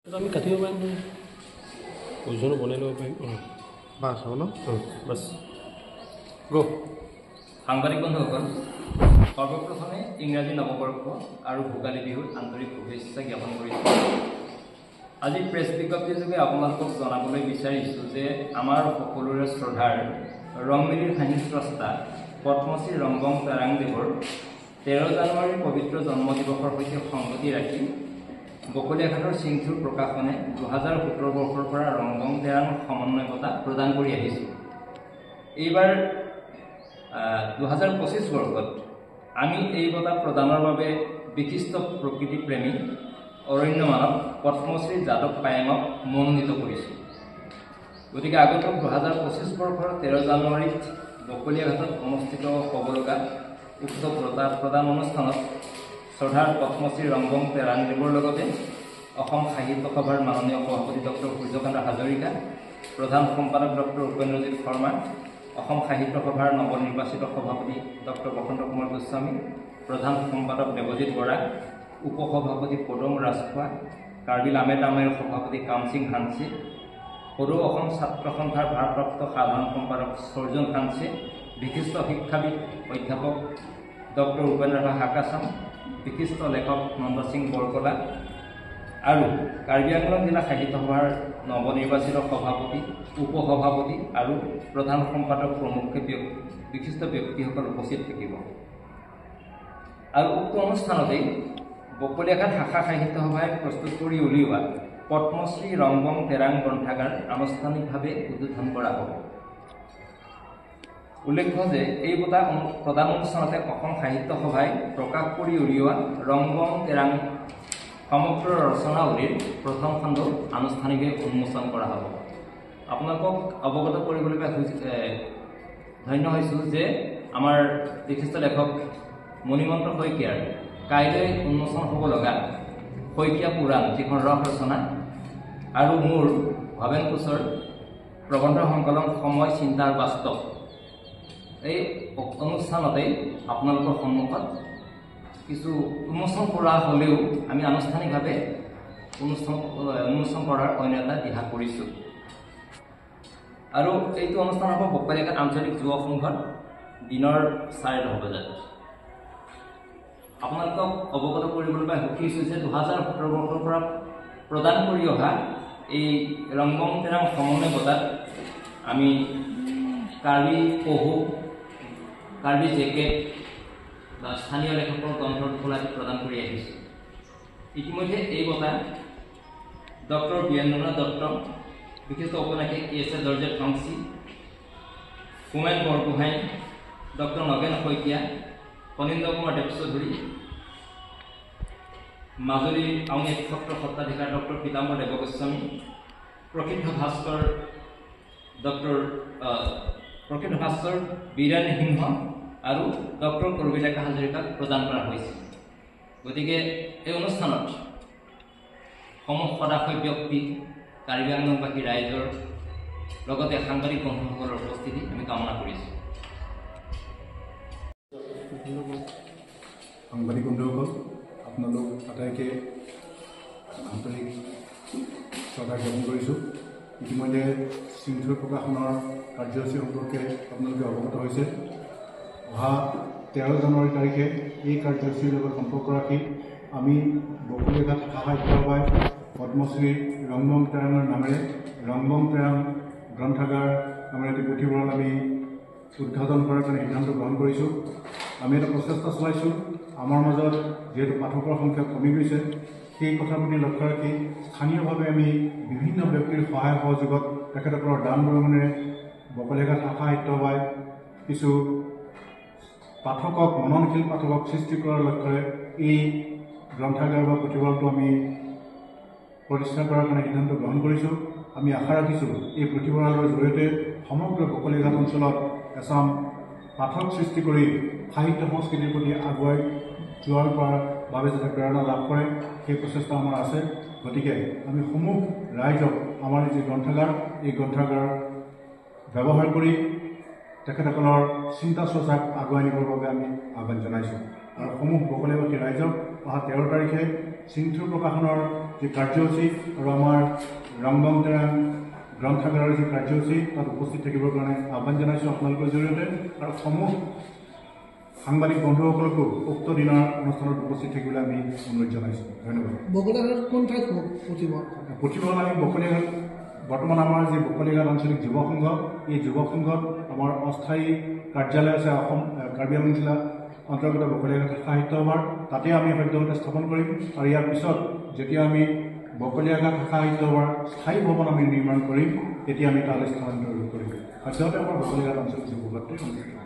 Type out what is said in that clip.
আমি কাটিব পাৰিম, ওজনো বনাই ল'ব পাৰিম। বাছ হ'ব ন? বাছ, গ'। সাংবাদিক বন্ধুসকল, সৰ্বপ্ৰথমে ইংৰাজী নৱবৰ্ষ আৰু ভোগালী বিহুৰ আন্তৰিক শুভেচ্ছা জ্ঞাপন কৰিছোঁ। আজি প্ৰেছ বিজ্ঞপ্তিযোগে আপোনালোকক জনাবলৈ বিচাৰিছোঁ যে আমাৰ সকলোৰে শ্ৰদ্ধাৰ ৰংমিলিৰ হাঁহি স্ৰষ্টা পদ্মশ্ৰী ৰংবং তেৰাংদেৱৰ 13 জানুৱাৰীৰ পবিত্ৰ জন্মদিৱসৰ সৈতে সংগতি ৰাখি বকলীয়াঘাটৰ চিংথুৰ প্ৰকাশনে 2017 বৰ্ষৰ পৰা ৰংবং তেৰাং সমন্বয় বঁটা প্ৰদান কৰি আহিছোঁ। এইবাৰ 2025 বৰ্ষত আমি এই বঁটা প্ৰদানৰ বাবে বিশিষ্ট প্ৰকৃতিপ্ৰেমী অৰণ্য মানৱ পদ্মশ্ৰী যাদৱ পায়েঙক মনোনীত কৰিছোঁ। গতিকে আগন্তুক 2025 বৰ্ষৰ 13 জানুৱাৰীত বকলীয়াঘাটত অনুষ্ঠিত হ'ব লগা উক্ত বঁটা প্ৰদান অনুষ্ঠানত শ্ৰদ্ধাৰ পদ্মশ্ৰী ৰংবং তেৰাংদেৱৰ লগতে অসম সাহিত্য সভাৰ মাননীয় সভাপতি ডক্টৰ সূৰ্যকান্ত হাজৰিকা, প্ৰধান সম্পাদক ডক্টৰ উপেন্দ্ৰজিৎ শৰ্মা, অসম সাহিত্য সভাৰ নৱনিৰ্বাচিত সভাপতি ডক্টৰ বসন্ত কুমাৰ গোস্বামী, প্ৰধান সম্পাদক দেৱজিৎ বৰা, উপসভাপতি পদম ৰাজখোৱা, কাৰ্বি লামে তামেৰ সভাপতি কামসিং হানচে, সদৌ অসম ছাত্ৰ সন্থাৰ ভাৰপ্ৰাপ্ত সাধাৰণ সম্পাদক সৰ্জুন হানচে, বিশিষ্ট শিক্ষাবিদ অধ্যাপক ডক্টৰ উপেন্দ্ৰ হাকাচাম, বিশিষ্ট লেখক নন্দসিং বৰকলা আৰু কাৰ্বি আংলং জিলা সাহিত্য সভাৰ নৱনিৰ্বাচিত সভাপতি, উপসভাপতি আৰু প্ৰধান সম্পাদক প্ৰমুখ্যে বিশিষ্ট ব্যক্তিসকল উপস্থিত থাকিব। আৰু উক্ত অনুষ্ঠানতেই বকলীয়াঘাট শাখা সাহিত্য সভাই প্ৰস্তুত কৰি উলিওৱা পদ্মশ্ৰী ৰংবং তেৰাং গ্ৰন্থাগাৰ আনুষ্ঠানিকভাৱে উদ্বোধন কৰা হ'ব। উল্লেখ্য যে এই বঁটা প্ৰদান অনুষ্ঠানতে অসম সাহিত্য সভাই প্ৰকাশ কৰি উলিওৱা ৰংবং তেৰাং সমগ্ৰ ৰচনাৱলীৰ প্ৰথম খণ্ড আনুষ্ঠানিকভাৱে উন্মোচন কৰা হ'ব। আপোনালোকক অৱগত কৰিবলৈ পাই ধন্য হৈছোঁ যে আমাৰ বিশিষ্ট লেখক মণিমন্ত শইকীয়াৰ কাইলৈ উন্মোচন হ'ব লগা শইকীয়া পুৰাণ যিখন ৰস ৰচনা আৰু মোৰ ভৱেন কোঁচৰ প্ৰবন্ধ সংকলন সময় চিন্তাৰ বাস্তৱ এই অনুষ্ঠানতেই আপোনালোকৰ সন্মুখত কিছু উন্মোচন কৰা হ'লেও আমি আনুষ্ঠানিকভাৱে উন্মোচন কৰাৰ অন্য এটা দিহা কৰিছোঁ। আৰু এইটো অনুষ্ঠান হ'ব বকলীয়াঘাট আঞ্চলিক যুৱ সংঘত দিনৰ 10:30 বজাত। আপোনালোকক অৱগত কৰিবলৈ পাই সুখী হৈছোঁ যে 2017 বৰ্ষৰ পৰা প্ৰদান কৰি অহা এই ৰংবং তেৰাং সমন্বয় বঁটাত আমি কাৰ্বি পহু, কাৰ্বি জেকেট বা স্থানীয় লেখকৰ গ্ৰন্থৰ টোপোলা আদি প্ৰদান কৰি আহিছোঁ। ইতিমধ্যে এই বঁটা ডক্টৰ বীৰেন্দ্ৰনাথ দত্ত, বিশিষ্ট ঔপন্যাসিক য়েছে দৰ্জে ঠংচি, হোমেন বৰগোহাঁই, ডক্টৰ নগেন শইকীয়া, ফণীন্দ্ৰ কুমাৰ দেৱচৌধুৰী, মাজুলীৰ আউনীআটী সত্ৰৰ সত্ৰাধিকাৰ ডক্টৰ পীতাম্বৰ দেৱগোস্বামী, প্ৰসিদ্ধ ভাস্কৰ বীৰেণ সিংহ আৰু ডক্টৰ কৰবী হাজৰিকাক প্ৰদান কৰা হৈছে। গতিকে এই অনুষ্ঠানত সমূহ সদাশয় ব্যক্তি, কাৰ্বি আংলংবাসী ৰাইজৰ লগতে সাংবাদিক বন্ধুসকলৰ উপস্থিতি আমি কামনা কৰিছোঁ। সাংবাদিক বন্ধুসকল, আপোনালোক আটাইকে আন্তৰিক শ্ৰদ্ধা জ্ঞাপন কৰিছোঁ। ইতিমধ্যে চিংথুৰ প্ৰকাশনৰ কাৰ্যসূচী সম্পৰ্কে আপোনালোকে অৱগত হৈছে। অহা 13 জানুৱাৰী তাৰিখে এই কাৰ্যসূচীৰ লগত সম্পৰ্ক ৰাখি আমি বকলীয়াঘাট শাখা সাহিত্য সভাই পদ্মশ্ৰী ৰংবং তেৰাঙৰ নামেৰে ৰংবং তেৰাং গ্ৰন্থাগাৰ নামেৰে এটি পুথিভঁৰাল আমি উদ্ঘাটন কৰাৰ কাৰণে সিদ্ধান্ত গ্ৰহণ কৰিছোঁ। আমি এটা প্ৰচেষ্টা চলাইছোঁ। আমাৰ মাজত যিহেতু পাঠকৰ সংখ্যা কমি গৈছে, সেই কথাৰ প্ৰতি লক্ষ্য ৰাখি স্থানীয়ভাৱে আমি বিভিন্ন ব্যক্তিৰ সহায় সহযোগত তেখেতসকলৰ দান বৰঙণিৰে বকলীয়াঘাট শাখা সাহিত্য সভাই কিছু পাঠকক, মননশীল পাঠকক সৃষ্টি কৰাৰ লক্ষ্যৰে এই গ্ৰন্থাগাৰ বা পুথিভঁৰালটো আমি প্ৰতিষ্ঠা কৰাৰ কাৰণে সিদ্ধান্ত গ্ৰহণ কৰিছোঁ। আমি আশা ৰাখিছোঁ এই পুথিভঁৰালৰ জৰিয়তে সমগ্ৰ বকলীয়াঘাট অঞ্চলত এচাম পাঠক সৃষ্টি কৰি সাহিত্য সংস্কৃতিৰ প্ৰতি আগুৱাই যোৱাৰ বাবে যাতে প্ৰেৰণা লাভ কৰে, সেই প্ৰচেষ্টা আমাৰ আছে। গতিকে আমি সমূহ ৰাইজক আমাৰ যি গ্ৰন্থাগাৰ, এই গ্ৰন্থাগাৰ ব্যৱহাৰ কৰি তেখেতসকলৰ চিন্তা চৰ্চাক আগুৱাই নিবৰ বাবে আমি আহ্বান জনাইছোঁ। আৰু সমূহ বকলীয়াবাসী ৰাইজক অহা 13 তাৰিখে চিংথুৰ প্ৰকাশনৰ যি কাৰ্যসূচী আৰু আমাৰ ৰংবং তেৰাং গ্ৰন্থাগাৰৰ যি কাৰ্যসূচী তাত উপস্থিত থাকিবৰ কাৰণে আহ্বান জনাইছোঁ আপোনালোকৰ জৰিয়তে। আৰু সমূহ সাংবাদিক বন্ধুসকলকো উক্ত দিনাৰ অনুষ্ঠানত উপস্থিত থাকিবলৈ আমি অনুৰোধ জনাইছোঁ। ধন্যবাদ। বকলীয়াঘাট কোন ঠাইত পুথিভঁৰাল? পুথিভঁৰাল আমি বকলীয়াঘাট, বৰ্তমান আমাৰ যি বকলীয়াঘাট আঞ্চলিক যুৱ সংঘ, এই যুৱ সংঘত আমাৰ অস্থায়ী কাৰ্যালয় আছে অসম কাৰ্বি আংলং জিলা অন্তৰ্গত বকলীয়াঘাট সাহিত্য সভাৰ, তাতে আমি সদ্যহতে স্থাপন কৰিম। আৰু ইয়াৰ পিছত যেতিয়া আমি বকলীয়াঘাট সাহিত্য সভাৰ স্থায়ী ভৱন আমি নিৰ্মাণ কৰিম, তেতিয়া আমি তালৈ স্থানান্তৰ কৰিম। সদ্যহতে আমাৰ বকলীয়াঘাট আঞ্চলিক যুৱ সংঘতে অনুষ্ঠিত।